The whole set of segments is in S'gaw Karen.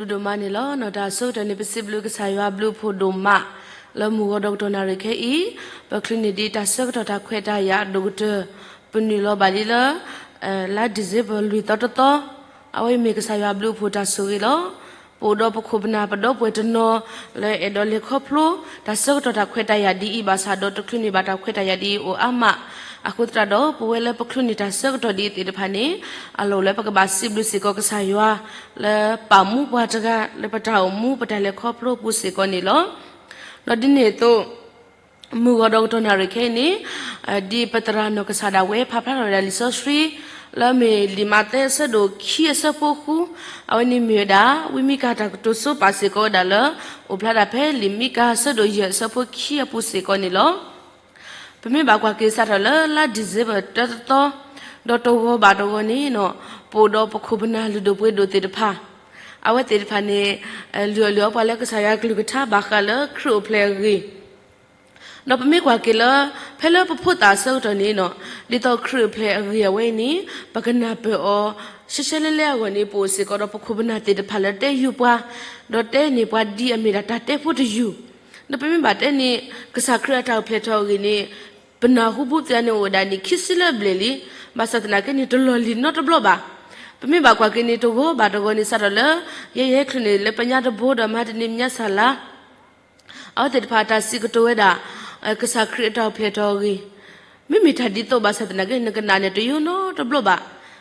ဒိၣ်ဒိၣ်မးန့ၣ်လီၤ. တၢ်ဆၢကတီၢ်န့ၣ် ပစံးဘျုးကစၢ်ယွၤဘျုးဖှိၣ်ဒိၣ်မး လၢမုၢ်ဂီၤဒီးကတီၢ်နၣ်ရံၣ်ခဲအံၤ, ပချုးန့ၢ်ဒံးတၢ်ဆၢကတီၢ်တၢ်ခွဲးတၢ်ယာ်အဒိၣ်ကတၢၢ်, ပနုာ်လီၤဘၣ်ဒ်လၢ လါ December လွံၢ်သီတသီ, အဝဲအံၤမ့ၢ်ကစၢ်ယွၤဘျုးဖှိၣ်တၢ်ဆိၣ်ဂ့ၤလီၤ. ပအိၣ်ဒီးပခိၣ်ပနၢ်ပဒီပုၢ်ဝဲၢ်တနီၤ လၢအဲၣ်ဒိးလဲၤခီဖျိ တၢ်ဆၢကတီၢ်တၢ်ခွဲးတၢ်ယာ်ဒ်အံၤဘၣ်ဆၣ်ဒီး တချုးန့ၢ်ဘၣ်တၢ်ခွဲးတၢ်ယာ်ဒ်အံၤအိၣ်အါမး, အဃိသတးဒီး ပဝဲလၢပချုးန့ၢ်တၢ်ဆၢကတီၢ်ဒ်အံၤသ့ၣ်တဖၣ်န့ၣ် အလီၢ်လၢပကဘၣ်စံးဘျုးစ့ၢ်ကီးကစၢ်ယွၤ လၢပာ်မူပှၤတဂၤ လၢပတၢ်အိၣ်မူပတၢ်လဲၤခီဖျိအပူၤစ့ၢ်ကီးန့ၣ်လီၤ. ဒီးဒ်န့ၣ်အသိး မုၢ်ဂီၤဒီးကတီၢ်နၣ်ရံၣ်ခဲအံၤန့ၣ် ဒ်ပသရၣ်နီၢ်ကစၢ်ဒၣ်ဝဲဖးဖျါထီၣ်ဝဲဒၣ်လံာ်စီဆှံ လၢအမ့ၢ်လံာ်မးသဲအဆၢဒိၣ်ခံအဆၢဖိဃု, အဝဲန့ၣ်မ့ၢ်ဝဲဒၣ် ဝံမံကၤတၢ်ကတိၤစိပာ်စ့ၢ်ကီးဝဲဒၣ်လၢ အိၣ်ဖျါဒၣ်ဖဲလံာ်မံကၤအဆၢဒိၣ်ယဲၢ်အဆၢဖိခံအပူၤစ့ၢ်ကီးန့ၣ်လီၤ. ပမ့ၢ်ဘၣ်ကွၢ်က့ၤစးထီၣ်လၢလါ December တသီ, ဒီးတဂီၤဘၣ်တဂီၤန့ၣ် ပအိၣ်ဒီးပခိၣ်ပနၢ်လုၢ်ဒိၣ်ပှ့ၤဒိၣ်သ့ၣ်တဖၣ်, အဝဲသ့ၣ်တဖၣ်န့ၣ် လုၢ်အီၣ်လုၢ်အီပှၤလၢကစၢ်ယွၤကလုၢ်ကထါဘၣ်ဃးလၢခရံာ်အိၣ်ဖျဲၣ်အဂ့ၢ် ဒီးပမ့ၢ်ကွၢ်က့ၤလၢ ဖဲလၢပဖိသၣ်အဆၢကတီၢ်န့ၣ် ဒ်သိးခရံာ်အိၣ်ဖျဲၣ်အဂ့ၢ်အဝဲအံၤန့ၣ် ပကနၢ်ပၢၢ်အီၤ ရှဲရှဲလဲလဲအဂီၢ်န့ၣ် ပအိၣ်စ့ၢ်ကီးဒီးပခိၣ်ပနၢ်သ့ၣ်တဖၣ်လၢတဲယုၢ်ပှၤ, ဒီးတဲန့ၢ်ပှၤဒ်အမ့ၢ်ဒၣ်တၢ်တဲဖိတယုၢ်, ဒီးပမ့ၢ်ဘၣ်တဲန့ၣ် ကစၢ်ခရံာ်အတၢ်အိၣ်ဖျဲၣ်ထီၣ်အဂ့ၢ်န့ၣ် ပနၢ်ဟူဘူးသ့န့ၣ်အိၣ်ဝဲဒၣ်နံၣ်ခံဆံလၢအဘျဲၣ်လံ, ဘၣ်ဆၣ်သနာ်က့န့ၣ် တလီၢ်လံၤနီတဘျီဘၣ်. ပမ့ၢ်ဘၣ်ကွၢ်က့ၤန့ၣ် တဂီၤဘၣ်တဂီၤန့ၣ် စးထီၣ်လၢ ယဲယဟဲချုးန့ၢ်လၢပညါတဘိဒီးမၤတနံၤညါစၢ်လါ အဝဲသ့ၣ်တဖၣ်တၢ်စံးကတိၤဝဲဒၣ် ကစၢ်ခရံာ်အတၢ်အိၣ်ဖျဲၣ်ထီၣ်အဂ့ၢ်, မ့မ့ၢ်တၢ်ဒ်သိးဘၣ်ဆၣ်သနာ်က့ နကနၣ်န့ၣ်တယိနီတဘျီဘၣ်.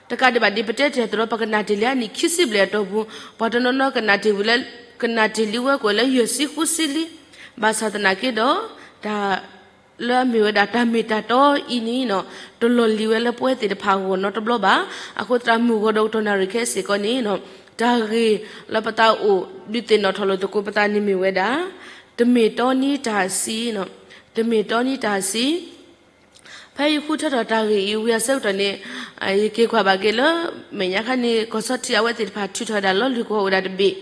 တကးဒံးဘၣ်ဒ်ပတဲတ့ၢ်အသိးဒီး ပကနၣ်တ့ၢ်လံအနံၣ်ခံဆံဘျဲၣ်အတီၢ်ပူၤ, ပှၤတနီၤနီၤကနၣ်တ့ၢ်ဝံၤလၢ ကနၣ်တ့ၢ်လံဝဲကွဲးလၢယဲၢ်ဆံဃုဆံလံ, ဘၣ်ဆၣ်သနာ်က့ဒီး တၢ် လၢအမ့ၢ်ဝဲဒၣ်တၢ်မ့ၢ်တၢ်တီအံၤန့ၣ် တလီၢ်လံၤဝဲလၢပဝဲသ့ၣ်တဖၣ်အဂီၢ်နီတဘျီဘၣ်. အဃိသတးမုၢ်ဂီၤဒီးကတီၢ်နၣ်ရံၣ်ခဲစ့ၢ်ကီးန့ၣ် တၢ်ဂ့ၢ်လၢပသးအိၣ်ဒုးသ့ၣ်နီၣ်ထီၣ်လိာ်သကိးပသးန့ၣ်မ့ၢ်ဝဲဒၣ် တမ့ၢ်တီနံတၢ်ဆံး, တမ့ၢ်တီနံတၢ်ဆံး ဖဲယဃုထၢထီၣ်တၢ်ဂ့ၢ်အံၤဝံၤအဆၢကတီၢ်န့ၣ် ယက့ၤကွၢ်ဘၣ်က့ၤလၢ မဲာ်ညါခါန့ၣ် ကီၢ်ဆီထံးအဝဲသ့ၣ်တဖၣ်ထုးထီၣ်ဝဲဒၣ်လီၢ်လံၤကွီၢ်အိၣ်ဒၣ်တဘ့ၣ်,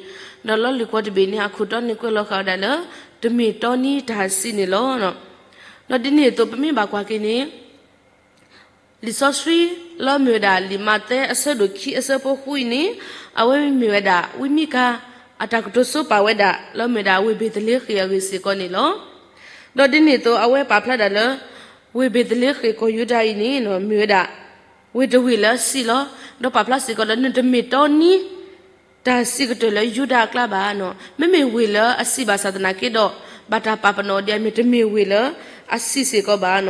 ဒီးလီၢ်လံၤကွီၢ်တဘ့ၣ်န့ၣ် အခိၣ်တီန့ၣ်ကွဲးလီၤဃာ်ဝဲဒၣ်လၢ တမ့ၢ်တီနံတၢ်ဆံးန့ၣ်လီၤ. ဒီးဒ်န့ၣ်အသိးပမ့ၢ်ဘၣ်ကွၢ်က့ၤန့ၣ် လံာ်စီဆှံလၢအမ့ၢ်ဝဲဒၣ်လံာ်မးသဲအဆၢဒိၣ်ခံအဆၢဖိဃုအံၤန့ၣ် အဝဲမ့ၢ်ဝဲဒၣ် ဝံမံကၤ အတၢ်ကတိၤစိပာ်ဝဲဒၣ် လၢအမ့ၢ်ဝဲဒၣ်ဝ့ၢ်ဘ့ၤသလ့ဃ့ၣ်အဂ့ၢ်စ့ၢ်ကီးန့ၣ်လီၤ. ဒီးဒ်န့ၣ်အသိး အဝဲပာ်ဖျါဒၣ်လၢ ဝ့ၢ်ဘ့ၤသလ့ဃ့ၣ်ကီၢ်ယူဒၤအံၤန့ၣ် မ့ၢ်ဝဲဒၣ် ဝ့ၢ်တဝ့ၢ်လၢအဆံးလီၤ. ဒီးပာ်ဖျါစ့ၢ်ကီးလၢနတမ့ၢ်တီနံ တၢ်ဆံးကတၢၢ်လၢယူဒၤအကျါဘၣ်. မ့မ့ၢ်ဝ့ၢ်လၢအဆံးဘၣ်ဆၣ်သနာ်က့ဒီး ဘၣ်တၢ်ပာ်ပနီၣ်ဒ်အမ့ၢ်တမ့ၢ်ဝ့ၢ်လၢအဆံးစ့ၢ်ကီးဘၣ်.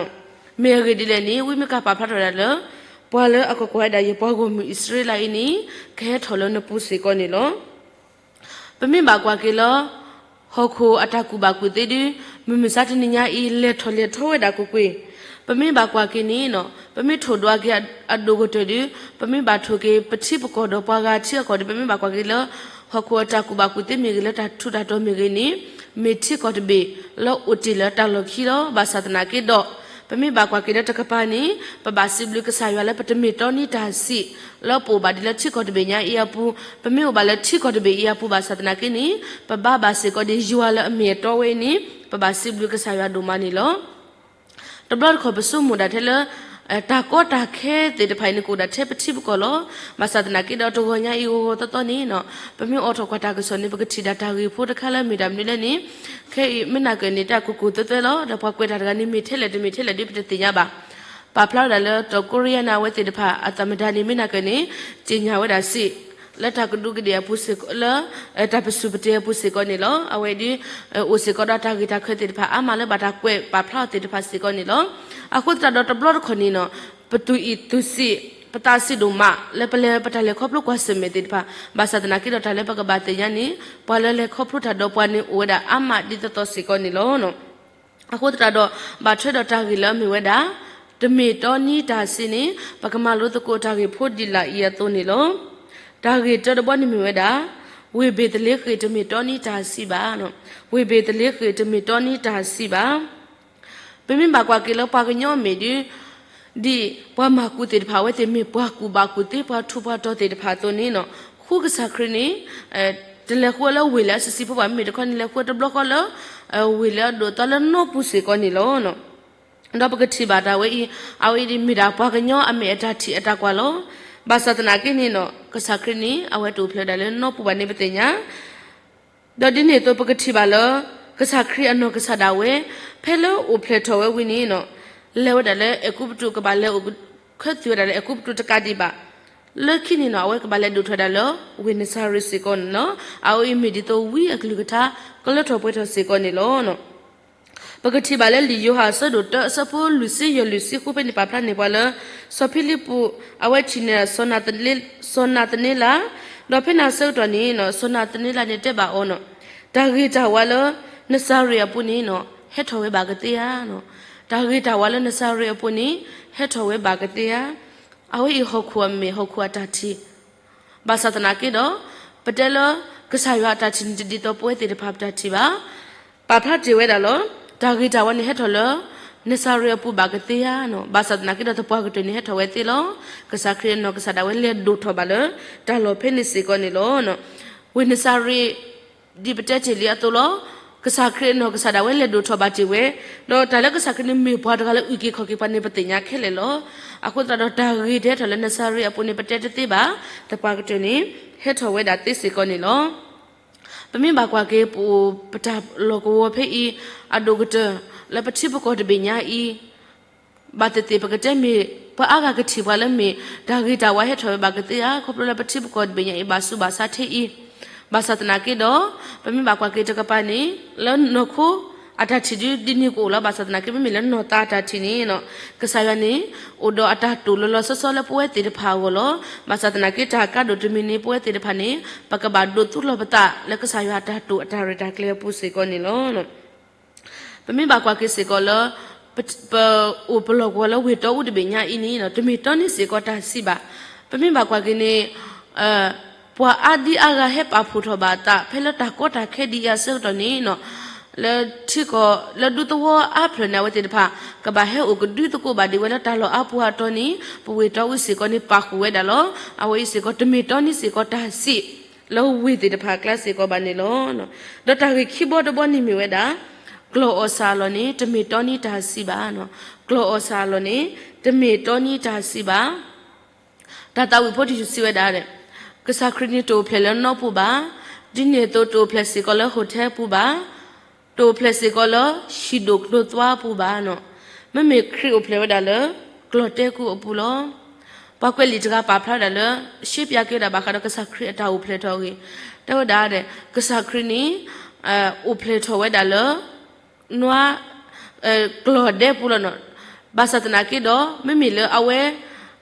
မ့ၢ်အဂ့ၢ်ဒ်လဲၣ်န့ၣ် ဝံမံကၤပာ်ဖျါထီၣ်ဝဲဒၣ်လၢ ပှၤလၢအကကွၢ်ဝဲဒၣ်ယပှၤဂီၢ်မုၢ်အံၣ်စရ့လးအံၤန့ၣ် ကဟဲထီၣ်လၢနပူၤစ့ၢ်ကီးန့ၣ်လီၤ. ပမ့ၢ်ဘၣ်ကွၢ်က့ၤလၢ ဟီၣ်ခိၣ်အတၢ်ကူၣ်ဘၣ်ကူၣ်သ့ဒု မုၢ်မဆါတနံၤညါအံၤ လဲၤထီၣ်လဲၤထီဝဲဒၣ်ကွ့ၢ်ကွ့ၢ်, ပမ့ၢ်ဘၣ်ကွၢ်က့ၤန့ၣ် ပမ့ၢ်ထိၣ်ဒွးက့ၤအဒိၣ်ကတၢၢ်ဒု ပမ့ၢ်ဘၣ်ထိၣ်က့ၤပထံပကီၢ်ဒီးပှၤဂၤထံအကီၢ်ဒု ပမ့ၢ်ဘၣ်ကွၢ်က့ၤလၢ ဟီၣ်ခိၣ်အတၢ်ကူၣ်ဘၣ်ကူၣ်သ့မ့ၢ်ဂ့ၤ လၢတၢ်ထူးတၢ်တီၤမ့ၢ်ဂ့ၤန့ၣ် မ့ၢ်ထံကီၢ်တဘ့ၣ် လၢအိၣ်တ့ၢ်လၢတၢ်လီၢ်ခံလီၤ. ဘၣ်ဆၣ်သနာ်က့ဒီး ပမ့ၢ်ဘၣ်ကွၢ်က့ၤလၢတကပၤန့ၣ် ပဘၣ်စံးဘျုးကစၢ်ယွၤလၢပတမ့ၢ်တီနံတၢ်ဆံး လၢပအိၣ်ဘၣ်ဒ်လၢထံကီၢ်တဘ့ၣ်ညါအံၤအပူၤ, ပမ့ၢ်အိၣ်ဘၣ်လၢထံကီၢ်တဘ့ၣ်အံၤအပူၤဘၣ်ဆၣ်သနာ်က့န့ၣ် ပဘါဘၣ်စ့ၢ်ကီးဒ်ယွၤလၢအမ့ၢ်အတီဝဲအံၤန့ၣ် ပဘၣ်စံးဘျုးကစၢ်ယွၤဒိၣ်မးန့ၣ်လီၤ. တဘျီတခီၣ်ပဆိကမိၣ်ဒၣ်ထဲလၢ တၢ်ကီတၢ်ခဲသ့ၣ်တဖၣ်အံၤန့ၣ် ကအိၣ်ဒၣ်ထဲပထံပကီၢ်လီၤ. ဘၣ်ဆၣ်သနာ်က့ဒီးတဂီၤညါအံၤဂီၤဂီၤသီသီန့ၣ် ပမ့ၢ်အိးထီၣ်ကွၢ်တၢ်ကစီၣ်န့ၣ် ပကထံၣ်ဒၣ်တၢ်ဂ့ၢ်ဖိတခါလၢမ့ၢ်တၢ်မနုၤလဲၣ်န့ၣ် ခဲအံၤမ့ၢ်နၢ်ကၢၣ်န့ၣ် တၢ်ကူၣ်ကူၣ်သဲသဲလီၤ. ဒီးပှၤကွဲးတၢ်တဂၤန့ၣ် မ့ၢ်ထဲလဲၣ်တမ့ၢ်ထဲလဲၣ်ဒ်ပတသ့ၣ်ညါဘၣ်. ပာ်ဖျါဝဲဒၣ်လၢ တီၢ်ကိရံယါန့ၣ် အဝဲသ့ၣ်တဖၣ်အသးမတၤန့ၣ် မ့ၢ်နၢ်ကၢၣ်န့ၣ် ကြေညာဝဲဒၣ်စ့ၢ် လၢတၢ်ကဒူးကဒ့ၣ်အပူၤစ့ၢ်ကီးလၢ တၢ်ပစူၢ်ပတဲအပူၤစ့ၢ်ကီးန့ၣ်လီၤ. အဝဲဒ် အိၣ်စ့ၢ်ကီးဒီးတၢ်ဂ့ၢ်တၢ်ကျိၤသ့ၣ်တဖၣ်အါမးလၢဘၣ်တၢ်ကွဲးပာ်ဖျါအီၤသ့ၣ်တဖၣ်စ့ၢ်ကီးန့ၣ်လီၤ. အဃိသတးဒီးတဘျီတခီၣ်န့ၣ် ပသူၣ်အံၣ်သူၣ်စံး ပသးစံးဒိၣ်မး လၢပလဲၤပတၢ်လဲၤခီဖျိကွၢ်ဆၢၣ်မဲာ်သ့ၣ်တဖၣ် ဘၣ်ဆၣ်သနာ်က့ဒီးတၢ်လၢပကဘၣ်သ့ၣ်ညါန့ၣ် ပှၤလၢလဲၤခီဖျိတၢ်ဒီးပှၤန့ၣ်အိၣ်ဝဲဒၣ်အါမးဒ်သိးသိးစ့ၢ်ကီးန့ၣ်လီၤ. အဃိသတးဒီး ဘၣ်ထွဲဒီးတၢ်ဂ့ၢ်လၢအမ့ၢ်ဝဲဒၣ် တမ့ၢ်တီနံတၢ်ဆံးန့ၣ် ပကမၤလိသကိးတၢ်ဂ့ၢ်ဖိဒ်လာ်အံၤအသိးန့ၣ်လီၤ. တၢ်ဂ့ၢ်တၢတဘီန့ၣ်မ့ၢ်ဝဲဒၣ် ဝ့ၢ်ဘ့ၤသလ့ဃ့ၣ်တမ့ၢ်တီနံတၢ်ဆံးဘၣ်. ဝ့ၢ်ဘ့ၤသလ့ဃ့ၣ်တမ့ၢ်တီနံတၢ်ဆံးဘၣ်. ပမ့ၢ်ဘၣ်ကွၢ်က့ၤလၢပှၤကညီအမဲာ်ဒ် ဒ်ပှၤမၤကူးသ့ၣ်တဖၣ် အဝဲသ့ၣ်မ့ၢ်ပှၤကူးဘၣ်ကူးသ့ ပှၤထူးပှၤတီၤသ့ၣ်တဖၣ်အသိးန့ၣ် ဃုကစၢ်ခရံာ်န့ၣ် တလဲၤဃုဝဲလၢဝ့ၢ်လၢအဆံးဆံးဖိဘၣ် မ့မ့ၢ်တခီန့ၣ် လဲၤဃုဝဲတဘျီဃီလၢ ဝ့ၢ်လၢအဒိၣ်အသီလၢနီၢ်ပူၤစ့ၢ်ကီးန့ၣ်လီၤ. ဒီးပကထံၣ်ဘၣ်တၢ်ဝဲအံၤ အဝဲအံၤဒ်မ့ၢ်ဒၣ်ပှၤကညီအမဲာ်အတၢ်ထံၣ်အတၢ်ကွၢ်လီၤ. ဘၣ်ဆၣ်သနာ်က့န့ၣ် ကစၢ်ခရံာ်န့ၣ် အဝဲတအိၣ်ဖျဲၣ်ဝဲဒၣ်လၢနီၢ်ပူၤဘၣ်န့ၣ်ပသ့ၣ်ညါ ဒီးဒ်န့ၣ်အသိးပကထံၣ်ဘၣ်လၢ ကစၢ်ခရံာ်အနီၢ်ကစၢ်ဒၣ်ဝဲ ဖဲလၢအိၣ်ဖျဲၣ်ထီၣ်ဝဲဝံၤန့ၣ် လဲၤဝဲဒၣ်လၢအဲၤကူပတူး ကဘၣ်လဲၤအိၣ်ခၢၣ်သးဝဲဒၣ်လၢအဲၤကူပတူးတကးဒံးဘၣ်. လၢခံန့ၣ်နီၣ် အဝဲကဘၣ်လဲၤဒိၣ်ထီၣ်ဝဲဒၣ်လၢ ဝ့ၢ်နစၤရ့းစ့ၢ်ကီးန့ၣ်လီၤ. အအံၤမ့ၢ်ဒ်သိးဝံအကလုၢ်ကထါ ကလၢထီၣ်ပှဲၤထီၣ်စ့ၢ်ကီးန့ၣ်လီၤ. ပကထံၣ်ဘၣ်လၢလံာ်ယိၤဟၣ်အဆၢဒိၣ်တၢအဆၢဖိလွံၢ်ဆံယဲၢ်လွံၢ်ဆံဃုဖဲန့ၣ်ပာ်ဖျါန့ၢ်ပှၤလၢ စီၤဖံလံးပူး အဝဲထံၣ်န့ၢ် စီၤနၤသန့လး, ဒီးဖဲန့ၣ်အဆၢကတီၢ်န့ၣ် စီၤနၤသန့လးန့ၣ်တဲဘၣ်အီၤနီၣ်, တၢ်ဂ့ၤတၢ်ဝါလၢ နစၤရ့းအပူၤန့ၣ် ဟဲထီၣ်ဝဲဘၣ်ကသ့ဧါ. တၢ်ဂ့ၤတၢ်ဝါလၢနစၤရ့းအပူၤန့ၣ် ဟဲထီၣ်ဝဲဘၣ်ကသ့ဧါ. အဝဲအံၤဟီၣ်ခိၣ်အမ့ၢ်ဟီၣ်ခိၣ်အတၢ်ထံၣ် ဘၣ်ဆၣ်သနာ်က့ဒီး ပတဲလၢ ကစၢ်ယွၤအတၢ်ထံၣ်န့ၣ် တဒ်သိးပဝဲသ့ၣ်တဖၣ်ပတၢ်ထံၣ်ဘၣ်. ပာ်ဖျါတ့ၢ်ဝဲဒၣ်လီၤ. တၢ်ဂ့ၤတၢ်ဝါန့ၣ်ဟဲထီၣ်လၢ နစၤရ့းအပူၤဘၣ်ကသ့ဧါ. ဘၣ်ဆၣ်သနာ်က့ဒီးသပှၢ်ကတၢၢ်န့ၣ်ဟဲထီၣ်ဝဲသ့လီၤ. ကစၢ်ခရံာ်အနီၢ်ကစၢ်ဒၣ်ဝဲလဲၤဒိၣ်ထီၣ်ဘၣ်လၢ တၢ်လီၢ်ဖဲန့ၣ်စ့ၢ်ကီးန့ၣ်လီၤ. ဝ့ၢ်နစၤရ့း ဒ်ပတဲတ့ၢ်လံအသိးလီၤ. ကစၢ်ခရံာ်အနီၢ်ကစၢ်ဒၣ်ဝဲလဲၤဒိၣ်ထီၣ်ဘၣ်တ့ၢ်ဝဲ, ဒီးတၢ်လၢကစၢ်ခရံာ်န့ၣ်မ့ၢ်ပှၤတဂၤလၢအုၣ်က့ၤခီၣ်က့ၤပှၤန့ၣ် ပသ့ၣ်ညါခဲလၢာ်လီၤ. အဃိသတးဒီးတၢ်ဂ့ၤတဟဲထီၣ်လၢနစၤရ့းအပူၤန့ၣ် ပတဲတသ့ဘၣ်. သပှၢ်ကတၢၢ်န့ၣ် ဟဲထီၣ်ဝဲဒၣ်သ့စ့ၢ်ကီးန့ၣ်လီၤ. ပမ့ၢ်ဘၣ်ကွၢ်က့ၤ ပအိၣ်ပတၢ်လီၢ်ကဝီၤဖဲအံၤ အဒိၣ်ကတၢၢ် လၢပထံပကီၢ်တဘ့ၣ်ညါအံၤ ဘၣ်သ့ၣ်သ့ၣ်ပကတဲမ့ၢ် ပှၤအါဂၤကထံၣ်ပှၤလၢမ့ၢ် တၢ်ဂ့ၤတၢ်ဝါဟဲထီၣ်ဝဲဘၣ်ကသ့ဧါ. ခီဖျိလၢပထံပကီၢ်တဘ့ၣ်ညါအံၤ ဘၣ်ဆူးဘၣ်ဆါထဲအံၤ, ဘၣ်ဆၣ်သနာ်က့ဒီး ပမ့ၢ်ဘၣ်ကွၢ်က့ၤတကပၤန့ၣ် လၢနီၢ်ခိ အတၢ်ထံၣ်ဒ်န့ၣ်ကအိၣ်လီၤ. ဘၣ်ဆၣ်သနာ်က့ မ့မ့ၢ်လၢနီၢ်သးအတၢ်ထံၣ်န့ၣ် ကစၢ်ယွၤန့ၣ် အိၣ်ဒီးအတၢ်တိာ်လီၤလီၤဆီဆီလၢပဝဲသ့ၣ်တဖၣ်အဂီၢ်လီၤ. ဘၣ်ဆၣ်သနာ်က့ တၢ်ကါဒိၣ်တမံၤန့ၣ် ပဝဲသ့ၣ်တဖၣ်န့ၣ် ပကဘၣ်ဒိးသူၣ်လီၤပသးလၢကစၢ်ယွၤအတၢ်တိာ်အတၢ်ရဲၣ်တၢ်ကျဲၤအပူၤစ့ၢ်ကီးန့ၣ်လီၤ. ပမ့ၢ်ဘၣ်ကွၢ်က့ၤစ့ၢ်ကီးလၢ ပ ပအိၣ်ပလီၢ်ကဝီၤလၢဝ့ၢ်တီအူတဘ့ၣ်ညါအံၤန့ၣ် တမ့ၢ်တီန့ၢ်စ့ၢ်ကီးတၢ်စံးဘၣ်. ပမ့ၢ်ဘၣ်ကွၢ်က့ၤန့ၣ် ပှၤအါဒံအါဂၤဟဲပာ်ဖှိၣ်ထီၣ်ဘၣ်အသး ဖဲလၢတၢ်ကီတၢ်ခဲဒ်အံၤအဆၢကတီၢ်န့ၣ် လၢထံကီၢ်လၢဒူသဝီအါဖျၢၣ်န့ၣ် အဝဲသ့ၣ်တဖၣ် ကဘၣ်ဟဲအိၣ်ကဒုသကိးဘၣ်ဒံးဝဲလၢတၢ်လီၢ်အါပူၤအတီၢ်န့ၣ် ပဝ့ၢ်တီအူစ့ၢ်ကီးန့ၣ် ပာ်ဃုာ်ဝဲဒၣ်လီၤ. အဝဲအံၤစ့ၢ်ကီး တမ့ၢ်တီန့ၢ်စ့ၢ်ကီးတၢ်စံး လၢဝ့ၢ်သ့ၣ်တဖၣ်အကျါစ့ၢ်ကီးဘၣ်န့ၣ်လီၤ. ဒီးတၢ်ဂ့ၢ်ခံဘီတဘီန့ၣ်မ့ၢ်ဝဲဒၣ် ကျီၢ်အီၣ်စၢ်အလီၢ်န့ၣ် တမ့ၢ်တီန့ၢ်တၢ်စံးဘၣ်. ကျီၢ်အီၣ်စၢ်အလီၢ်န့ၣ် တမ့ၢ်တီန့ၢ်တၢ်စံးဘၣ်. တၢ်သးဝံၣ်ဖိတယုၢ်စံးဝဲဒၣ် ကစၢ်ခရံာ်န့ၣ်တအိၣ်ဖျဲၣ်လၢနီၢ်ပူၤဘၣ်, ဒ်န့ၣ်အသိးတအိၣ်ဖျဲၣ်စ့ၢ်ကီးလၢ hotel ပူၤဘၣ်, တအိၣ်ဖျဲၣ်စ့ၢ်ကီးလၢ ဟံၣ်ဒိၣ်ကျိၤသွါပူၤဘၣ်. မ့မ့ၢ်ခရံာ်အိၣ်ဖျဲၣ်ဝဲဒၣ်လၢ ကျီၢ်တဲကူအပူၤလီၤ. ပှၤကွဲးလံာ်တဂၤပာ်ဖျါဝဲဒၣ်လၢ ရှဲပၠးက့ၤဝဲဒၣ်ဘၣ်ဃးဒီးကစၢ်ခရံာ်အတၢ်အိၣ်ဖျဲၣ်ထီၣ်အဂ့ၢ်, တဲဝဲဒၣ် ကစၢ်ခရံာ်န့ၣ် အိၣ်ဖျဲၣ်ထီၣ်ဝဲဒၣ်လၢ နွါ ကျီၢ်ဒဲပူၤလီၤ. ဘၣ်ဆၣ်သနာ်က့ဒီး မ့မ့ၢ်လၢအဝဲ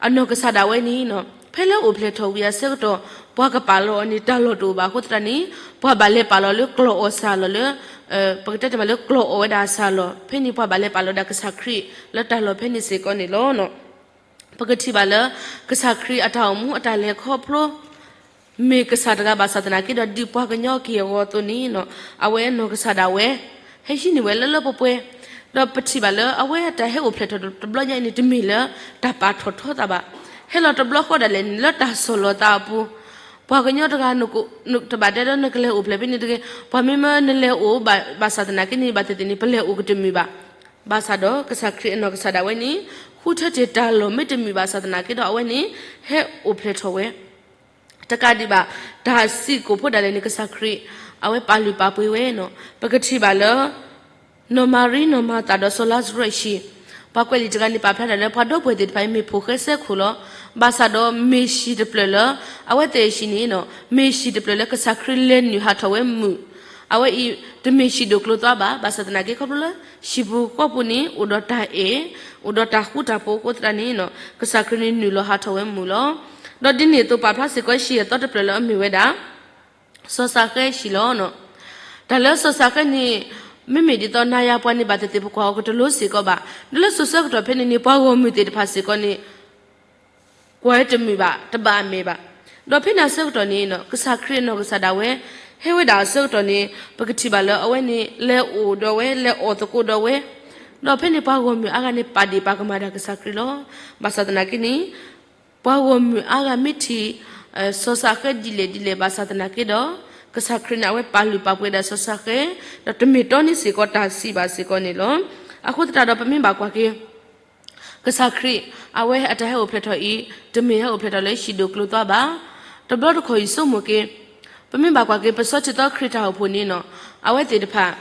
အနီၢ်ကစၢ်ဒၣ်ဝဲန့ၣ် ဖဲလၢအိၣ်ဖျဲၣ်ထီၣ်ဝံၤအဆၢကတီၢ် ပှၤကပာ်လီၤအီၤန့ၣ် တၢ်လီၢ်တအိၣ်ဘၣ်အဃိသတးန့ၣ် ပှၤဘၣ်လဲၤပာ်လီၤလၢကျီၢ်အီၣ်စၢ်လီၢ်လၢ ပကတဲတမံၤလၢကျီၢ်အီၣ်ဝဲဒၣ်အစၢ်လီၢ် ဖဲန့ၣ်ပှၤဘၣ်လဲၤပာ်လီၤဒၣ်ကစၢ်ခရံာ် လၢတၢ်လီၢ်ဖဲန့ၣ်စ့ၢ်ကီးန့ၣ်လီၤ. ပကထံၣ်ဘၣ်လၢ ကစၢ်ခရံာ်အတၢ်အိၣ်မူအတၢ်လဲၤခီဖျိ မ့ၢ်ကစၢ်တဂၤဘၣ်ဆၣ်သနာ်က့ဒီး ဒ်ပှၤကညီက့ၤအဂီၢ်အသိးန့ၣ် အဝဲနီၢ်ကစၢ်ဒၣ်ဝဲ ဟဲဟံးန့ၢ်ဝဲလၢလၢပှဲၤပှဲၤ, ဒီးပထံၣ်ဘၣ်လၢအဝဲအတၢ်ဟဲအိၣ်ဖျဲၣ်ထီၣ်တဘျီညါအံၤန့ၣ် တမ့ၢ်လၢတၢ်ပာ်ထီၣ်ထီသးဘၣ်. ဟဲလီၤတဘျီဃီဒၣ်လဲာ်န့ၣ် လၢတၢ်ဆီၣ်လီၤသးအပူၤ ပှၤကညီတဂၤ တဘၣ်တဲလၢနကလဲၤအိၣ်ဖျဲၣ်ဖဲန့ၣ်တဂ့ၤ, ပှၤမ့မ့ၢ်နလဲၤအိၣ်ဘၣ်ဆၣ်သနာ်က့န့ၣ် ဘၣ်သ့ၣ်သ့ၣ်န့ၣ် ပလဲၤအိၣ်ကတမုာ်ဘၣ်. ဘၣ်ဆၣ်ဒီးကစၢ်ခရံာ်အနီၢ်ကစၢ်ဒၣ်ဝဲန့ၣ် ဃုထၢတ့ၢ်တၢ်လီၢ်မ့ၢ်တမုာ်ဘၣ်ဆၣ်သနာ်က့ဒီး အဝဲန့ၣ် ဟဲအိၣ်ဖျဲၣ်ထီၣ်ဝဲ တကးဒံးဘၣ် တၢ်စံးကိာ်ဖိဒၣ်လဲာ်န့ၣ် ကစၢ်ခရံာ် အဝဲပာ်လုၢ်ပာ်ပှ့ၤဝဲန့ၣ် ပကထံၣ်ဘၣ်လၢ နီၢ်မၤရံ နီၢ်မၤသးဒီးစီၤလါစရူးအဟံၣ်, ပှၤကွဲးလံာ်တဂၤန့ၣ် ပာ်ဖျါဒၣ်လၢ ပှၤဒီပုၢ်ဝဲၢ်သ့ၣ်တဖၣ်အံၤ မ့ၢ်ဖိၣ်ဃဲစဲခိၣ်လီၤ. ဘၣ်ဆၣ်ဒီးမ့ၢ်ဟံၣ်တဖျၢၣ်လၢ အဝဲသ့ၣ်အဟံၣ်န့ၣ် မ့ၢ်ဟံၣ်တဖျၢၣ်လၢကစၢ်ခရံာ်လဲၤနုာ်ဟးထီၣ်ဝဲမုာ်, အဝဲအံၤ တမ့ၢ်ဟံၣ်ဒိၣ်ကျိၤသွါဘၣ်. ဘၣ်ဆၣ်သနာ်က့ ခီဖျိလၢ ဟံၣ်ပူၤဃီပူၤန့ၣ် အိၣ်ဒီးတၢ်အဲၣ်, အိၣ်ဒီးတၢ်ဃူတၢ်ဖိးအဃိသတးန့ၣ် ကစၢ်ခရံာ်န့ၣ်နုာ်လီၤဟးထီၣ်ဝဲမုာ်လီၤ. ဒီးဒ်န့ၣ်အသိးပာ်ဖျါစ့ၢ်ကီး ဟံၣ်အသီတဖျၢၣ်လၢအမ့ၢ်ဝဲဒၣ် စီၤစၤဃဲဟံၣ်လီၤ. တၢ်လၢစီၤစၤဃဲန့ၣ် မ့မ့ၢ်ဒ်သိးနၤယၤပှၤန့ၣ် ဘၣ်သ့ၣ်သ့ၣ်ပကွၢ်အီၤကတလိၤစ့ၢ်ကီးဘၣ်. ဒီးလၢစိၤဆၢကတီၢ်ဖဲန့ၣ်န့ၣ် ပှၤဂီၢ်မုၢ်သ့ၣ်တဖၣ်စ့ၢ်ကီးန့ၣ် ကွၢ်တမုာ်ဘၣ် တဘၣ်အမဲာ်ဘၣ်. ဒီးဖဲန့ၣ်အဆၢကတီၢ်န့ၣ် ကစၢ်ခရံာ်အနီၢ်ကစၢ်ဒၣ်ဝဲ ဟဲဝဲဒၣ်အဆၢကတီၢ်န့ၣ် ပကထံၣ်ဘၣ်လၢအဝဲန့ၣ် လဲၤအိၣ်ဒီးဝဲ လဲၤအီၣ်သကိးဒီးဝဲ, ဒီးဖဲန့ၣ်ပှၤဂီၢ်မုၢ်အါဂၤန့ၣ် ပာ်ဒ့ၣ်ပာ်ကမၣ်ဒၣ်ကစၢ်ခရံာ်လီၤ. ဘၣ်ဆၣ်သနာ်က့န့ၣ် ပှၤဂီၢ်မုၢ်အါဂၤမ့ၢ်ထံၣ် စီၤစၤဃဲဒ်လဲၣ်ဒ်လဲၣ်ဘၣ်ဆၣ်သနာ်က့ဒီး ကစၢ်ခရံာ်န့ၣ် အဝဲပာ်လုၢ်ပာ်ပှ့ၤဒၣ်စီၤစၤဃဲ ဒီးတမ့ၢ်တီန့ၢ်စ့ၢ်ကီးတၢ်စံးဘၣ်စ့ၢ်ကီးန့ၣ်လီၤ. အဃိသတးဒီးပမ့ၢ်ဘၣ်ကွၢ်က့ၤ ကစၢ်ခရံာ် အဝဲအတၢ်ဟဲအိၣ်ဖျဲၣ်ထီၣ်အံၤ တမ့ၢ်ဟဲအိၣ်ဖျဲၣ်ထီၣ်လၢဟံၣ်ဒိၣ်ကျိၤသွါဘၣ်. တဘျီတခီၣ်ယဆိကမိၣ်က့ၤ, ပမ့ၢ်ဘၣ်ကွၢ်က့ၤ ပစီဆှံသီခရံာ်တၢ်အိၣ်ဖှိၣ်န့ၣ်နီၤ, အဝဲသ့ၣ်တဖၣ်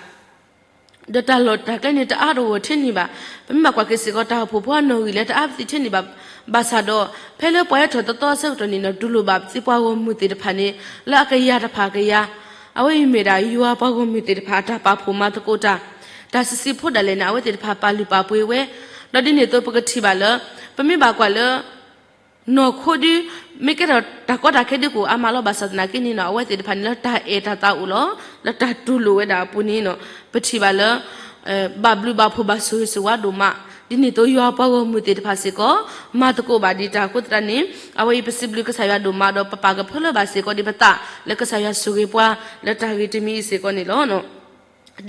ဒီးတၢ်လီၢ်တၢ်ကျဲန့ၣ် တအါတဂီၢ်ထဲန့ၣ်ဘၣ်. ပမ့ၢ်ဘၣ်ကွၢ်က့ၤစ့ၢ်ကီး တၢ်အိၣ်ဖှိၣ်ဖိအနီၣ်ဂံၢ်လၢတအါပသံးထဲန့ၣ်ဘၣ်. ဘၣ်ဆၣ်ဒီး ဖဲလၢပှၤဟဲထီၣ်သီသီအဆၢကတီၢ်န့ၣ်နီၤ, တူၢ်လိာ်ဘၣ်စ့ၢ်ပှၤဂီၢ်မုၢ်သ့ၣ်တဖၣ်န့ၣ် လၢအကယၤတဖၣ်ကယၤ, အဝဲအံၤမ့ၢ်ဒၣ်ယွၤပှၤဂီၢ်မုၢ်သ့ၣ်တဖၣ် အတၢ်ပာ်ဖှိၣ်မၤသကိးတၢ်, တၢ်ဆံးဆံးဖိဒၣ်လဲာ်န့ၣ် အဝဲသ့ၣ်တဖၣ်ပာ်လုၢ်ပာ်ပှ့ၤဝဲ, ဒီးဒ်န့ၣ်အသိးပကထံၣ်ဘၣ်လၢ ပမ့ၢ်ဘၣ်ကွၢ်လၢ နီၢ်ခိဒု မ့ၢ်ကဲထီၣ်တၢ်ကီတၢ်ခဲဒုကအိၣ်အါမးလီၤ. ဘၣ်ဆၣ်သနာ်က့န့ၣ်နီၤ, အဝဲသ့ၣ်တဖၣ်န့ၣ်လၢတၢ်အဲၣ်တၢ်သးအိၣ်လီၤ. လၢတၢ်တူၢ်လိာ်ဝဲဒၣ်အပူၤန့ၣ်နီၤ, ပထံၣ်ဘၣ်လၢ ဘၣ်ဘျုးဘၣ်ဖှိၣ်ဘၣ်ဆိၣ်ဂ့ၤဆိၣ်ဝါဒိၣ်မး, ဒ်န့ၣ်အသိးယွၤပှၤဂီၢ်မုၢ်သ့ၣ်တဖၣ်စ့ၢ်ကီး မၤသကိးဘၣ်ဒံးတၢ်အဃိသတးန့ၣ်, အဝဲအံၤပစံးဘျုးကစၢ်ယွၤဒိၣ်မးဒီး ပပာ်ကဖၢလၢဘၣ်စ့ၢ်ကီးဒံးပသး လၢကစၢ်ယွၤဆိၣ်ဂ့ၤပှၤ လၢတၢ်ဂ့ၤတမံၤအံၤစ့ၢ်ကီးန့ၣ်လီၤ.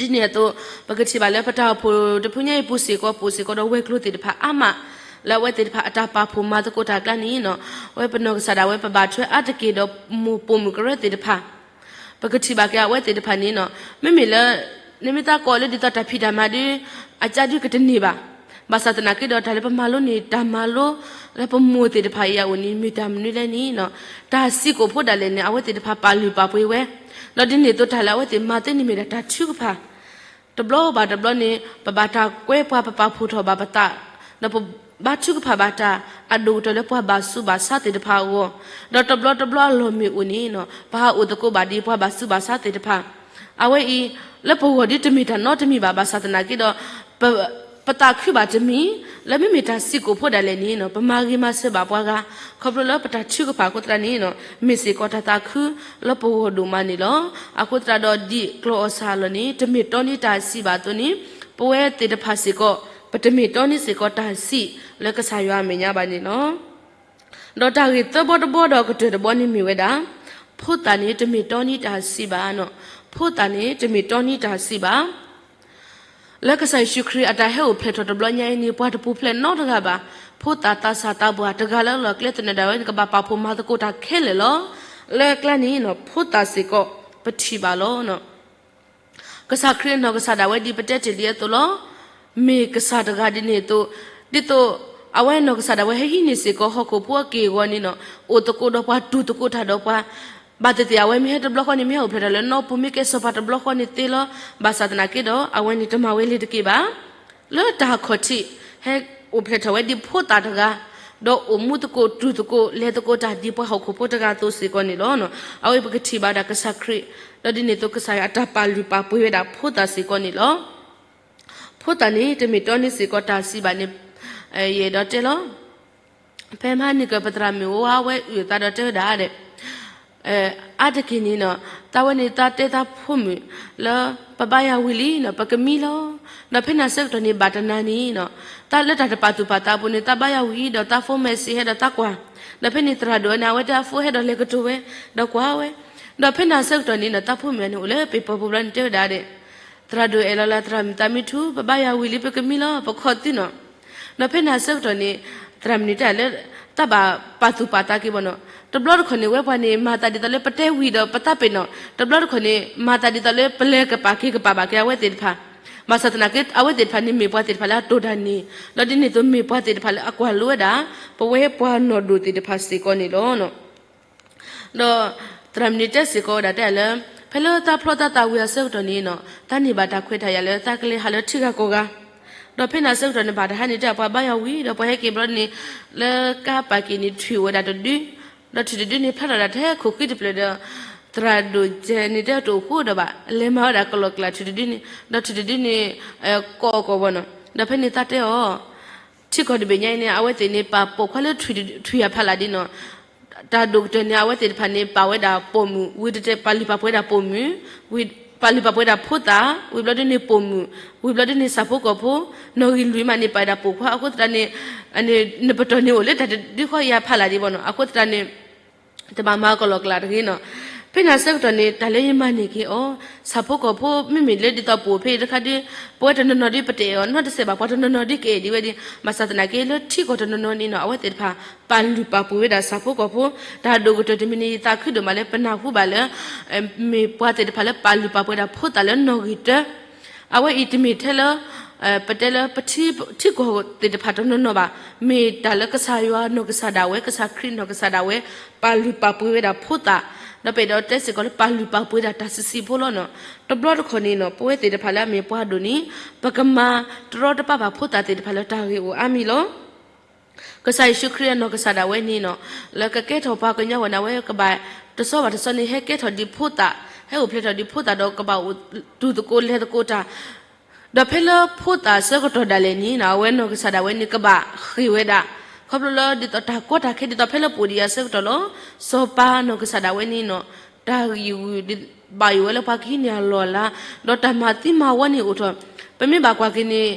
ဒ်န့ၣ်အသိး ပကထံၣ်ဘၣ်လၢပတၢ်အိၣ်ဖှိၣ်တဖုညါအံၤပူၤစ့ၢ်ကီး ပအိၣ်စ့ၢ်ကီးဒီးဝဲၤကျိၤသ့ၣ်တဖၣ်အါမး, လၢအဝဲသ့ၣ်တဖၣ်အတၢ်ပာ်ဖှိၣ်မၤသကိးတၢ်အကျါန့ၣ်နီၤ, အဝဲပနီၢ်ကစၢ်ဒၣ်ဝဲပဘၣ်ထွဲအါတက့ၢ်ဒီးမိၢ်ပိာ်မုၣ်ကရၢသ့ၣ်တဖၣ်, ပကထံၣ်ဘၣ်က့ၤအဝဲသ့ၣ်တဖၣ်န့ၣ်နီၤ, မ့မ့ၢ်လၢ နမ့ၢ်သးကိးလၢဒ်သိးတၢ်ဖံးတၢ်မၤဒု အကါဒုကတန့ၢ်ဘၣ်. ဘၣ်ဆၣ်သနာ်က့ဒီး တၢ်လၢပမၤလိန့ၢ်တၢ်မၤလိ လၢပမိၢ်သ့ၣ်တဖၣ်အံၤအအိၣ်န့ၣ် မ့ၢ်တၢ်မနုၤလဲၣ်န့ၣ်နီၤ, တၢ်ဆံးကိာ်ဖိဒၣ်လဲာ်န့ၣ် အဝဲသ့ၣ်တဖၣ်ပာ်လုၢ်ပာ်ပှ့ၤဝဲ, ဒီးဒ်န့ၣ်အသိးတၢ်လၢအဝဲသ့ၣ်မၤသ့န့ၣ်မ့ၢ်ဒၣ်တၢ်ထုကဖၣ် တဘျီဘၣ်တဘျီန့ၣ် ပဘၣ်တၢ်ကွဲပှၤ ပပာ်ဖှိၣ်ထီၣ်ဘၣ်ပသး, ဒီးပဘါထုကဖၣ်ဘၣ်တၢ်အဒိၣ်ကတၢၢ်လၢပှၤဘၣ်ဆူးဘၣ်ဆါသ့ၣ်တဖၣ်အဂီၢ်, ဒီးတဘျီတဘျီအလီၢ်မ့ၢ်အိၣ်န့ၣ်နီၤ ပဟးအိၣ်သကိးဘၣ်ဒ်ပှၤဘၣ်ဆူးဘၣ်ဆါသ့ၣ်တဖၣ်, အဝဲအံၤ လၢပဂီၢ်ဒ်တမ့ၢ်တၢ်နီတမံၤဘၣ်. ဘၣ်ဆၣ်သနာ်က့ဒီး ပသးခုဘၣ်တမံၤ လၢမ့မ့ၢ်တၢ်ဆံးကိာ်ဖိဒၣ်လဲာ်န့ၣ်နီၤ ပမၤဂ့ၤမၤစၢၤဘၣ်ပှၤဂၤ, ခီဖျိလၢပတၢ်ထုကဖၣ်အဃိသတးန့ၣ်နီၤ မ့ၢ်စ့ၢ်ကီးတၢ်သးခုလၢပဂီၢ်ဒိၣ်မးန့ၣ်လီၤ. အဃိသတးဒီး ဒ်ကျိာ်အီၣ်စၢ်အလီၢ်န့ၣ် တမ့ၢ်တီန့ၢ်တၢ်ဆံးဘၣ်အသိးန့ၣ် ပဝဲသ့ၣ်တဖၣ်စ့ၢ်ကီး ပတမ့ၢ်တီန့ၢ်စ့ၢ်ကီးတၢ်ဆံးလၢကစၢ်ယွၤအမဲာ်ညါဘၣ်န့ၣ်လီၤ. ဒီးတၢ်ဂ့ၢ်သၢဘီတဘီဒီးအကတၢၢ်တဘီန့ၣ်မ့ၢ်ဝဲဒၣ် ဖိသၣ်န့ၣ်တမ့ၢ်တီန့ၢ်တၢ်ဆံးဘၣ်နီၤ, ဖိသၣ်န့ၣ်တမ့ၢ်တီန့ၢ်တၢ်ဆံးဘၣ်. လၢကစၢ်ယ့ၣ်ၡူးခရံာ်အတၢ်ဟဲအိၣ်ဖျဲၣ်ထီၣ်တဘျီညါအံၤန့ၣ် ပှၤတပူၤဖျဲးနီတဂၤဘၣ်. ဖိသၣ်သးစၢ်သးပှၢ်တဂၤလၢအလီၢ်ကျဲသနၢၣ်ဒၣ်ဝဲန့ၣ် ကဘၣ်ပာ်ဖှိၣ်မၤသကိးတၢ်ခဲလၢာ်လီၤ. လၢအကျါန့ၣ်နီၤ ဖိသၣ်စ့ၢ်ကီး ပထံၣ်ဘၣ်လီၤ. ကစၢ်ခရံာ်အနီၢ်ကစၢ်ဒၣ်ဝဲဒ်ပတဲတ့ၢ်လံအသိးလီၤ. မ့ၢ်ကစၢ်တဂၤဒ်န့ၣ်အသိး, ဒ်သိး အဝဲနီၢ်ကစၢ်ဒၣ်ဝဲဟဲဟံးန့ၢ်စ့ၢ်ကီးဟီၣ်ခိၣ်ဖိအက့ၢ်အဂီၤန့ၣ်နီၤ, အိၣ်သကိးဒီးပှၤတူၢ်သကိးတၢ်ဒီးပှၤ ဘၣ်သ့ၣ်သ့ၣ် အဝဲမ့ၢ်ဟဲတဘျီဃီန့ၣ် မ့ၢ်ဟဲအိၣ်ဖျဲၣ်ထီၣ်လၢနီၢ်ပူၤ မ့ၢ်ကဲစီၤပၤတဘျီဃီန့ၣ်သ့လီၤ. ဘၣ်ဆၣ်သနာ်က့ဒီး အဝဲန့ၣ်တမၤဝဲလၢၤတက့ၢ်ဘၣ်. လၢတၢ်ခီၣ်ထံး ဟဲအိၣ်ဖျဲၣ်ထီၣ်ဝဲဒ်ဖိသၣ်တဂၤ, ဒီးအိၣ်မူသကိးတူၢ်သကိးလဲၤသကိးတၢ်ဒ်ပှၤဟီၣ်ခိၣ်ဖိတဂၤအသိးစ့ၢ်ကီးန့ၣ်လီၤ. အဝဲပကထံၣ်ဘၣ်ဒၣ်ကစၢ်ခရံာ်, ဒီးဒ်န့ၣ်အသိးကစၢ်ယွၤအတၢ်ပာ်လုၢ်ပာ်ပှ့ၤဝဲဒၣ်ဖိသၣ်စ့ၢ်ကီးန့ၣ်လီၤ. ဖိသၣ်န့ၣ် တမ့ၢ်တီန့ၢ်စ့ၢ်ကီးတၢ်ဆံးဘၣ်န့ၣ် ယအဲၣ်ဒိးတဲလီၤ. ဖဲမဟါန့ၣ်က ပသရၣ်မုၣ်အိၣ်ဝဲအဝဲအုၣ်အသးဒီးတဲဝဲဒၣ်ဒဲး အါတက့ၢ်န့ၣ်နီၤ, သးဝဲန့ၣ်သးတဲသးဖိမုၣ်လၢ ပဘါယွၤဝံၤလံနီၤ ပကမံလီၤ. ဒီးဖဲန့ၣ်အဆၢကတီၢ်န့ၣ် ဘၣ်တနၤန့ၣ်နီၤ, တၢ်လၢတၢ်တပာ်သူၣ်ပာ်သးအပူၤန့ၣ် သးဘါယွၤဝံၤဒီးသး phone message ဟဲဒီးသးကွၢ်, ဒီးဖဲန့ၣ်သရၣ်ဒိၣ်ဝဲန့ၣ် အဝဲတဲအ phone ဟဲဒီးလဲၤကတိၤဝဲ ဒီးကွၢ်ဝဲ, ဒီးဖဲန့ၣ်အဆၢကတီၢ်န့ၣ်နီၤ သးဖိမုၣ်န့ၣ်အိၣ်လၢပ့ၤပီၤပူၤဘျီန့ၣ် တဲဝဲဒၣ်ဒဲး သရၣ်ဒိၣ်အဲၣ်လီၤလၢသရၣ်မုၣ်သးမံထူ ပဘါယွၤဝံၤလံ ပကမံလီၤ ပခီၣ်သုနီၤ. ဒီးဖဲန့ၣ်အဆၢကတီၢ်န့ၣ် သရၣ်မုၣ်န့ၣ်တဲလၢ တၢ်ဘၣ်ပာ်သူၣ်ပာ်သးက့ၤဘၣ်နီၤ. တဘျီတခီၣ်န့ၣ် ဝဲပှၤန့ၣ် မၤသးဒ်သိးလၢပတဲဝံၤဒီးပသးပ့ၤနီၣ်, တဘျီတခီၣ်န့ၣ် မၤသးဒ်သိးလၢပလဲၤကပာ်က့ၤကပာ်ဘၣ်က့ၤအဝဲသ့ၣ်တဖၣ်. ဘၣ်ဆၣ်သနာ်က့ အဝဲသ့ၣ်တဖၣ်န့ၣ်မ့ၢ်ပှၤသ့ၣ်တဖၣ်လၢအတိၢ်တၢ်န့ၢ်, ဒီးဒ်န့ၣ်အသိးမ့ၢ်ပှၤသ့ၣ်တဖၣ်လၢအကွၢ်လိဝဲဒၣ် ပဝဲပှၤနီၢ်ဒိၣ်သ့ၣ်တဖၣ်စ့ၢ်ကီးန့ၣ်လီၤ. ဒီးသရၣ်မုၣ်န့ၣ်တဲစ့ၢ်ကီးဝဲဒၣ်တဲလၢ ဖဲလၢသးဖျီသးသးဝံၤအဆၢကတီၢ်န့ၣ်နီၤ သးန့ၢ်ဘၣ်တၢ်ခွဲးတၢ်ယာ်လၢသးကလဲၤဟးလၢထံဂၤကီၢ်ဂၤ, ဒီးဖဲန့ၣ်အဆၢကတီၢ်န့ၣ် ဘၣ်တဟါန့ၣ်တဲပှၤဘါယွၤဝံၤ ဒီးပှၤဟဲက့ၤဘျီန့ၣ် လၢကါပာ်က့ၤန့ၣ် ထွံၣ်အိၣ်ဝဲဒၣ်တဒု, ဒီးထွံၣ်တဒုန့ၣ် ဖျါထီၣ်ဒၣ်ထဲခိၣ်ဃံတဖျၢၣ်ဒီး သရၣ်ဒိၣ်ကဲန့ၣ်တဲတအိၣ်ဃိဒီးဘၣ် လဲၤမၤဝဲဒၣ်ကလီၤကျးထွံၣ်တဒုန့ၣ်, ဒီးထွံၣ်တဒုန့ၣ် ကိးအီၣ်ကီၢ်ဘၣ်နီၤ. ဒီးဖဲန့ၣ်သးတဲအီၤ ထံကီၢ်တဘ့ၣ်ညါအံၤန့ၣ် အဝဲသ့ၣ်န့ၣ် ပာ်ပိာ်ခွါလၢထွံၣ်အဖီလာ်ဒ်နီၤ, တၢ်ဒိၣ်ကတၢၢ်န့ၣ် အဝဲသ့ၣ်တဖၣ်န့ၣ် ပာ်ဝဲဒၣ်ပိာ်မုၣ်, ဝံၤတတဲပာ်လုၢ်ပာ်ပှ့ၤဒၣ်ပိာ်မုၣ်, ဝံၤပာ်လုၢ်ပာ်ပှ့ၤဒၣ်ဖိသၣ်, ဝံၤဘျီဒ်န့ၣ်ပိာ်မုၣ်, ဝံၤဘျီဒ်န့ၣ်ဆၣ်ဖိကီၢ်ဖိ, နီၣ်ဂံၢ်လွံၢ်မးန့ၣ် ပာ်ဒၣ်ပိာ်ခွါ, အဃိသတးန့ၣ် နပတီၢ်န့ၣ်အိၣ်လၢတၢ်တဒုဃီအံၤအဖီလာ်ဒ်ဘၣ်နီၤ, အဃိသတးန့ၣ် တဘၣ်မၤကလီၤကျးတဂ့ၤနီၤ. ဖဲန့ၣ်အဆၢကတီၢ်န့ၣ် တၢ်လၢယမၤန့ၢ်က့ၤအီၤ, ဆၣ်ဖိကီၢ်ဖိ မ့မ့ၢ်လၢဒ်သိးပအိၣ်ဖဲအံၤတခါဒုး ပဝဲတနီၤနီၤဒုး ပတအဲၣ်အီၤနီတစဲးဘၣ်, ပှၤတနီၤနီၤဒုးကအဲၣ်ဒံးဝဲဒၣ်, ဘၣ်ဆၣ်သနာ်က့ လၢထံကီၢ်တနီၤနီၤန့ၣ်နီၤ အဝဲသ့ၣ်တဖၣ် ပာ်လုၢ်ပာ်ပှ့ၤဝဲဒၣ်ဆၣ်ဖိကီၢ်ဖိ, တၢ်ဒိၣ်ကတၢၢ်တမံၤန့ၣ် ယသးခုဒိၣ်မးလၢပနၢ်ဟူဘၣ်လၢ မ့ၢ်ပှၤသ့ၣ်တဖၣ်လၢပာ်လုၢ်ပာ်ပှ့ၤဒၣ်ဖိသၣ်လၢနီၣ်ဂံၢ်တၢ အဝဲအံၤတမ့ၢ်ထဲလၢ ပတဲလၢပထံ ထံကီၢ်သ့ၣ်တဖၣ်တနီၤနီၤဘၣ်, မ့ၢ်တၢ်လၢကစၢ်ယွၤနီၢ်ကစၢ်ဒၣ်ဝဲ ကစၢ်ခရံာ်နီၢ်ကစၢ်ဒၣ်ဝဲ ပာ်လုၢ်ပာ်ပှ့ၤဝဲဒၣ်ဖိသၣ်, ဒီးပအဲၣ်ဒိးတဲစ့ၢ်ကီးလၢပာ်လုၢ်ပာ်ပှ့ၤဒၣ်တၢ်ဆံးဆံးဖိလီၤနီၤ. တဘျီတခီၣ်န့ၣ်နီၤ ပဝဲသ့ၣ်တဖၣ်လၢအမ့ၢ်ပှၤဒိၣ်န့ၣ် ပကမၤတရီတပါဘၣ်ဖိသၣ်သ့ၣ်တဖၣ်လၢတၢ်ဂ့ၢ်အိၣ်အါမံၤလီၤ. ကစၢ်ယ့ၣ်ၡူးခရံာ်အနီၢ်ကစၢ်ဒၣ်ဝဲန့ၣ်နီၤ လၢကကဲထီၣ်ပှၤကညီဝဲန့ၣ် အဝဲကဘၣ်တဆီဘၣ်တဆီန့ၣ် ဟဲကဲထီၣ်ဒ်ဖိသၣ်, ဟဲအိၣ်ဖျဲၣ်ထီၣ်ဒ်ဖိသၣ်ဒီး ကဘၣ်အိၣ်တူၢ်သကိးလဲၤသကိးတၢ် ဒီးဖဲလၢဖိသၣ်အဆၢကတီၢ်ဒၣ်လဲာ်န့ၣ်နီၤ အဝဲနီၢ်ကစၢ်ဒၣ်ဝဲန့ၣ် ကဘၣ်ဃ့ၢ်ဝဲဒၣ်, ခီဖျိလၢဒ်သိးတၢ်ကီတၢ်ခဲဒ်သိးဖဲလၢပအိၣ်ဒံးအဆၢကတီၢ်လီၤ. စီၤပၤနီၢ်ကစၢ်ဒၣ်ဝဲန့ၣ်နီၤ တၢ်ဂံၢ်ဝုၢ်ဘၣ်ယိၣ်ဝဲလၢပှၤကဟံးန့ၢ်အလီၢ်အလၤ, ဒီးတၢ်မၤသံမၤဝီန့ၣ်အိၣ်ထီၣ်, ပမ့ၢ်ဘၣ်ကွၢ်က့ၤန့ၣ်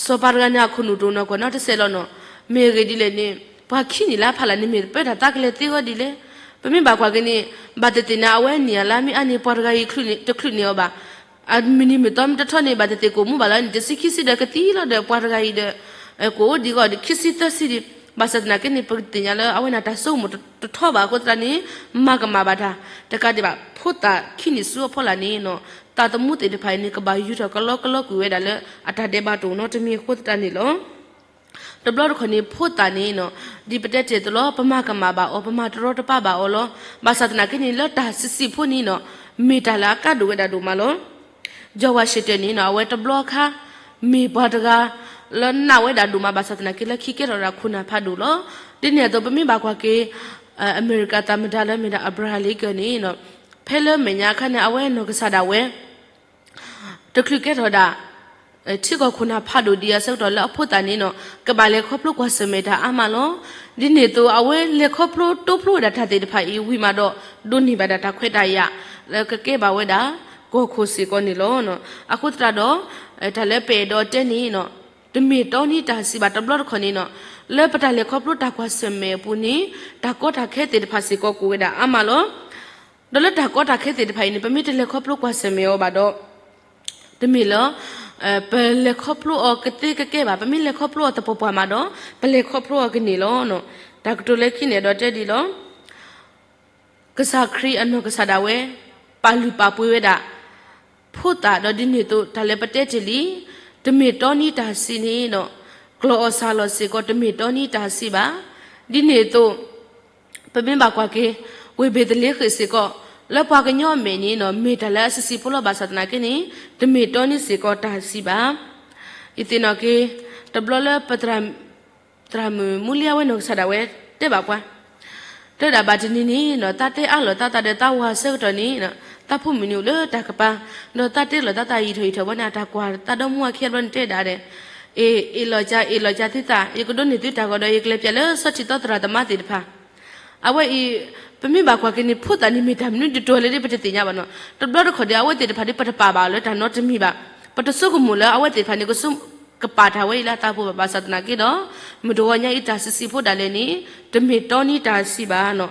စီၤပၤတဂၤန့ၣ် အခိၣ်နူာ်တအိၣ်နီၢ်ကီၢ်နီတစဲးလီၤနီၤ. မ့ၢ်အဂ့ၢ်ဒ်လဲၣ်န့ၣ် ပှၤခံနံၣ်လၢအဖီလာ်န့ၣ် မ့ၢ်ပၢတၢ်သးကလဲၤသ့အဂီၢ်ဒ်လဲၣ်. ပမ့ၢ်ဘၣ်ကွၢ်က့ၤန့ၣ် ဘၣ်သ့ၣ်သ့ၣ်န့ၣ် အဝဲန့ၢ်အလါမ့ၢ်အါန့ၣ် ပှၤတဂၤအံၤတချုးန့ၢ်အီၤဘၣ်. အမုၢ်နံၤမုၢ်သီမ့ၢ်တထီန့ၣ် ဘၣ်သ့ၣ်သ့ၣ်ကအိၣ်မူဘၣ်လီၤန့ၣ် တဆံခံဆံဒီးကသံလီၤဒီး ပှၤတဂၤအံၤဒီး ကအိၣ်ဒံးအဂီၢ်ဒီး ခံဆံသၢဆံဒံး, ဘၣ်ဆၣ်သနာ်က့န့ၣ် ပသ့ၣ်ညါလၢအဝဲန့ၣ်တၢ်ဆိကမိၣ်တထီဘၣ်အဃိသတးန့ၣ် မၤကမၣ်ဘၣ်တၢ် တကးဒံးဘၣ် ဖိသၣ်ခံနံၣ်ဆူအဖီလာ်န့ၣ်နီၤ သးသမူသ့ၣ်တဖၣ်အံၤန့ၣ် ကဘၣ်ယူၤထီၣ်ကလီကလီကွံာ်ဝဲဒၣ်လၢ အတၢ်ဒဲးဘးတအိၣ်နီတမံၤအဃိသတးန့ၣ်လီၤ. တဘျီတခီၣ်န့ၣ် ဖိသၣ်န့ၣ်နီၤ ဒ်ပတဲတ့ၢ်အသိးလီၤ ပမၤကမၣ်ဘၣ်အီၤ ပမၤတရီတပါဘၣ်အီၤလီၤ. ဘၣ်ဆၣ်သနာ်က့န့ၣ် လၢတၢ်ဆံးဆံးဖိန့ၣ်နီၤ မ့ၢ်တၢ်လၢအကါဒိၣ်ဝဲဒၣ်ဒိၣ်မးလီၤ. George Washington န့ၣ်နီၤ အဝဲတဘျီအခါ မ့ၢ်ပှၤတဂၤ လၢနာ်ဝဲဒၣ်ဒိၣ်မး ဘၣ်ဆၣ်သနာ်က့လၢခံကဲထီၣ်ဒၣ်ခိၣ်နၢ်ဖးဒိၣ်လီၤ. ဒ်န့ၣ်အသိး ပမ့ၢ်ဘၣ်ကွၢ်က့ၤ အမဲရကၤသမ္မတလၢမ့ၢ်ဒၣ် Abraham Lincoln န့ၣ်နီၤ ဖဲလၢမဲာ်ညါအခါန့ၣ် အဝဲနီၢ်ကစၢ်ဒၣ်ဝဲ တချုးကဲထီၣ်ဒၣ် ထံကီၢ်ခိၣ်နၢ်ဖးဒိၣ်ဒံးအဆၢကတီၢ်လၢအဖိသၣ်န့ၣ်နီၤ ကဘၣ်လဲၤခီဖျိကွၢ်ဆၢၣ်မဲာ်တၢ်အါမးလီၤ. ဒ်န့ၣ်အသိး အဝဲလဲၤခီဖျိတိဖျိဝဲဒၣ်တၢ်သ့ၣ်တဖၣ်အံၤ ဝံၤမးဒီး ဒိးန့ၢ်ဘၣ်ဒၣ်တၢ်ခွဲးတၢ်ယာ် လၢကကဲဘၣ်ဝဲဒၣ် ကီၢ်ခိၣ်စ့ၢ်ကီးန့ၣ်လီၤ. အဃိသတးဒီး တၢ်လၢပအဲၣ်ဒိးတဲန့ၣ်နီၤ တမ့ၢ်တီနံၤတၢ်ဆံးဘၣ် တဘျီတခီၣ်န့ၣ်နီၤ လၢပတၢ်လဲၤခီဖျိတၢ်ကွၢ်ဆၢၣ်မဲာ်အပူၤန့ၣ် တၢ်ကီတၢ်ခဲသ့ၣ်တဖၣ်စ့ၢ်ကီးကအိၣ်ဝဲဒၣ်အါမးလီၤ. ဒီးလၢတၢ်ကီတၢ်ခဲသ့ၣ်တဖၣ်အံၤန့ၣ် ပမ့ၢ်တလဲၤခီဖျိကွၢ်ဆၢၣ်မဲာ်အီၤဘၣ်ဒီး တမ့ၢ်လၢ ပလဲၤခီဖျိအီၤကသ့ကကဲဘၣ်, ပမ့ၢ်လဲၤခီဖျိအီၤသပှၢ်ပှၢ်မးဒီး ပလဲၤခီဖျိအီၤကန့ၢ်လီၤ. တၢ်ကတိၤလၢခံန့ၣ်ဒီးတဲဒ်လီၤ ကစၢ်ခရံာ်အနီၢ်ကစၢ်ဒၣ်ဝဲ ပာ်လုၢ်ပာ်ပှ့ၤဝဲဒၣ် ဖိသၣ်ဒီးဒ်န့ၣ်အသိး တၢ်လၢပတဲတ့ၢ်လံ တမ့ၢ်တီနံၤတၢ်ဆံးန့ၣ်ဒီး ကျီၢ်အီၣ်စၢ်လီၢ်စ့ၢ်ကီး တမ့ၢ်တီနံၤတၢ်ဆံးဘၣ်. ဒ်န့ၣ်အသိး ပမ့ၢ်ဘၣ်ကွၢ်က့ၤ ဝ့ၢ်ဘ့းသလ့ဃ့ၣ်စ့ၢ်ကီး လၢပှၤကညီအမဲာ်န့ၣ်နီၤ မ့ၢ်တၢ်လၢအဆံးဆံးဖိလီၤ ဘၣ်ဆၣ်သနာ်က့န့ၣ် တမ့ၢ်တီနံၤစ့ၢ်ကီးတၢ်ဆံးဘၣ်. ယသ့ၣ်နီၣ်က့ၤ တဘျီလၢပ သရၣ်မုၣ်မူလံအဝဲနီၢ်ကစၢ်ဒၣ်ဝဲတဲဘၣ်ပှၤ, တဲဝဲဒၣ်ဘၣ်တနံၤန့ၣ်နီၤ သးတဲအါလီၤသးသးဒီးသးဝၤဆၢကတီၢ်န့ၣ် သးဖိမုၣ်န့ၣ်အိၣ်လၢတၢ်ကပၤ, ဒီးသးတဲလီၤသးသးအံးထီၣ်အံးထီၣ်ဘီန့ၣ် အတၢ်ကွၢ်သးဒီမါဝၤခံဘျီန့ၣ်တဲဒၣ်ဒီး, အ့ၣ် အ့ၣ်လီၤကၢ် အ့ၣ်လီၤကၢ်သုသး ယကဒိးန့ၢ်သုတၢ်ဂီၤဒီး ယကလဲၤပၠးလၢဆီထံသီသရၣ်သမါသ့ၣ်တဖၣ် အဝဲအံၤ ပမ့ၢ်ဘၣ်ကွၢ်က့ၤန့ၣ် ဖိသၣ်န့ၣ်မ့ၢ်တၢ်မနုၤတတီၤလဲၣ်ဒ်ပတသ့ၣ်ညါဘၣ်နီၤ. တဘျီတခီၣ်ဒီး အဝဲသ့ၣ်တဖၣ်ဒ်ပတပာ်ဘၣ်အီၤလၢတၢ်နီတမံၤဘၣ်. ပတဆိကမိၣ်လၢအဝဲသ့ၣ်တဖၣ်န့ၣ် ကဆိကပာ်တၢ်ဝဲအံၤလၢအသးပူၤဘၣ် ဘၣ်ဆၣ်သနာ်က့ဒီး မုၢ်တဂီၤညါအံၤတၢ်ဆံးဆံးဖိဒၣ်လဲာ်န့ၣ် တမ့ၢ်တီနံၤတၢ်ဆံးဘၣ်နီၤ.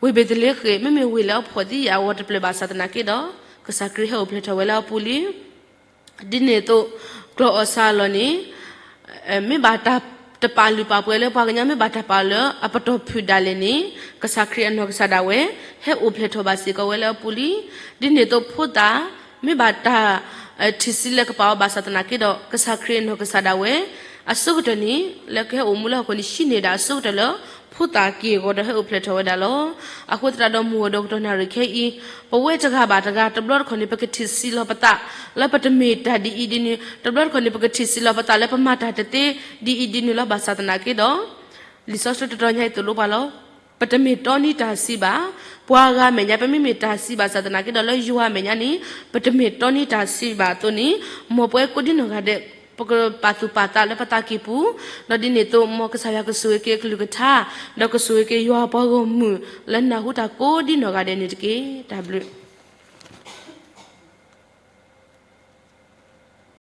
ဝ့ၢ်ဘ့းသလ့ဃ့ၣ် မ့မ့ၢ်ဝ့ၢ်လၢအဖှီၣ်သံယာ်အဂီၢ်တဖျၢၣ်ဘၣ်ဆၣ်သနာ်က့ဒီး ကစၢ်ခရံာ်ဟဲအိၣ်ဖျဲၣ်ထီၣ်ဝဲလၢအပူၤလံ. ဒ်န့ၣ်အသိး ကျီၢ်အီၣ်စၢ်လီၢ်န့ၣ် မ့ၢ်ဘၣ်တၢ်တပာ်လုၢ်ပာ်ပှ့ၤလၢပှၤကညီ မ့ၢ်ဘၣ်တၢ်ပာ်လၢအပတီၢ်ဖုၣ်ဒၣ်လဲာ်န့ၣ် ကစၢ်ခရံာ်အနီၢ်ကစၢ်ဒၣ်ဝဲ ဟဲအိၣ်ဖျဲၣ်ထီၣ်ဘၣ်စ့ၢ်ကီးဝဲလၢအပူၤလံ. ဒ်န့ၣ်အသိးဖိသၣ် မ့ၢ်ဘၣ်တၢ်ထံၣ်ဆံးလၢကပာ်အီၤဘၣ်ဆၣ်သနာ်က့ဒီး ကစၢ်ခရံာ်အနီၢ်ကစၢ်ဒၣ်ဝဲ အဆိကတၢၢ်န့ၣ် လၢကဟဲအိၣ်မူလၢဟီၣ်ခိၣ်န့ၣ် ဟံးန့ၢ်ဒၣ်အဆိကတၢၢ်လၢ ဖိသၣ်က့ၢ်အဂီၤဒီးဟဲအိၣ်ဖျဲၣ်ထီၣ်ဝဲဒၣ်လီၤ. အဃိသတးဒီး မုၢ်အိၣ်ဒီးကတီၢ်နၣ်ရံၣ်ခဲအံၤ ပဝဲတဂၤဘၣ်တဂၤ တဘျီတခီၣ်န့ၣ် ပကထံၣ်ဆံးလီၤပသး လၢပတမ့ၢ်တၢ်ဒ်အံၤဒ်နုၤ, တဘျီတခီၣ်န့ၣ် ပကထံၣ်ဆံးလီၤပသးလၢပမၤတၢ်တသ့ဒ်အံၤဒ်နုၤလီၤ. ဘၣ်ဆၣ်သနာ်က့ဒီး လံာ်စီဆှံတတီၤညါအံၤသိၣ်လိပှၤလီၤ. ပတမ့ၢ်တီနံၤတၢ်ဆံးဘၣ်. ပှၤဂၤအမဲာ်ညါ ပမ့မ့ၢ်တၢ်ဆံးဘၣ်ဆၣ်သနာ်က့ဒီး လၢယွၤအမဲာ်ညါန့ၣ် ပတမ့ၢ်တီနံၤတၢ်ဆံးဘၣ်အသိးန့ၣ် မ်ပဝဲကိးဒံနီၢ်ဂၤဒဲး ပကပာ်သူၣ်ပာ်သးလၢပသးကံၢ်ပူၤ, ဒီးဒ်န့ၣ်အသိး မ်ကစၢ်ယွၤကဆိၣ်ဂ့ၤက့ၤအကလုၢ်ကထါ, ဒီးကဆိၣ်ဂ့ၤက့ၤယွၤအပှၤဂီၢ်မုၢ် လၢနၢ်ဟူတၢ်ကိးဒံနီၢ်ဂၤဒဲးန့ၣ်တက့ၢ်. တၢ်ဘျုး